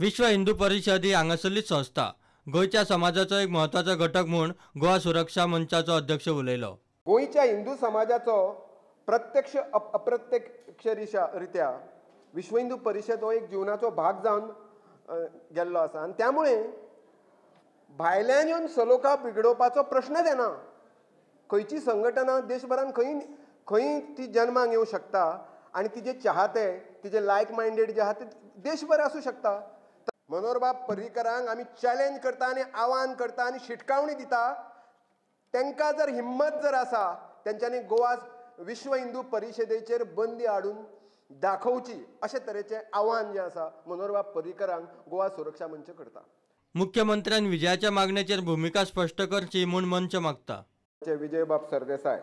विश्व हिंदू परिशद ही हांगासरलीच संस्था. गोंयच्या समाजाचो एक म्हत्वाचो घटक म्हूण गोवा सुरक्षा मंचाचो अध्यक्ष उलयलो. गोंयच्या हिंदू समाजाचो प्रत्यक्ष अप्रत्यक्ष रित्या विश्व हिंदू परिशद हो एक जिवनाचो भाग जावन गेल्लो आसा आनी त्यामुळे भायल्यान येवन सलोखा बिगडोवपाचो प्रश्नच येना. खंयची संघटना देशभरान खंय खंय ती जन्माक येवं शकता आनी तिजे चाहते, तिजे लायक मायंडेड जे आहा ते देशभर आसूं शकता. मनोहरबाब पर्रीकरांक आमी चॅलेंज करता आनी आव्हान करता आनी शिटकावणी दिता, तांकां जर हिम्मत जर आसा तेंच्यांनी गोवा विश्व हिंदू परिशदेचेर बंदी हाडून दाखोवची अशे तरेचें आव्हान जें आसा मनोहरबाब पर्रीकरांक गोवा सुरक्षा मंच करता. मुख्यमंत्र्यान विजयाच्या मागणेचेर भुमिका स्पश्ट करची म्हूण मंच मागता. विजयबाब सरदेसाय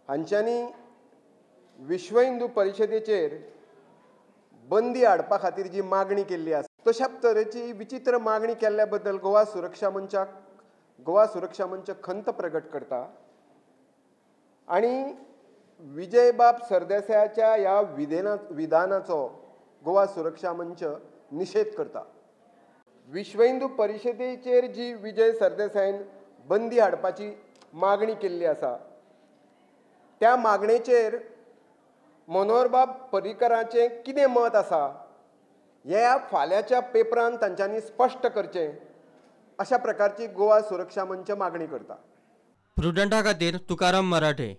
हांच्यांनी विश्व हिंदू परिशदेचेर बंदी हाडपा खातीर जी मागणी केल्ली आसा तशा तरेची विचित्र मागणी केल्ल्या बद्दल गोवा सुरक्षा मंच खंत प्रगट करता आनी विजयबाब सरदेसायाच्या ह्या विधानाचो गोवा सुरक्षा मंच निशेध करता. विश्व हिंदू परिशदेचेर जी विजय सरदेसायन बंदी हाडपाची मागणी केल्ली आसा त्या मागणेचेर मनोहरबाब पर्रीकराचें कितें मत आसा ह्या फाल्यांच्या पेपरान तांच्यांनी स्पश्ट करचें अशा प्रकारची गोवा सुरक्षा मंच मागणी करता. प्रुडंटा खातीर तुकाराम मराठे.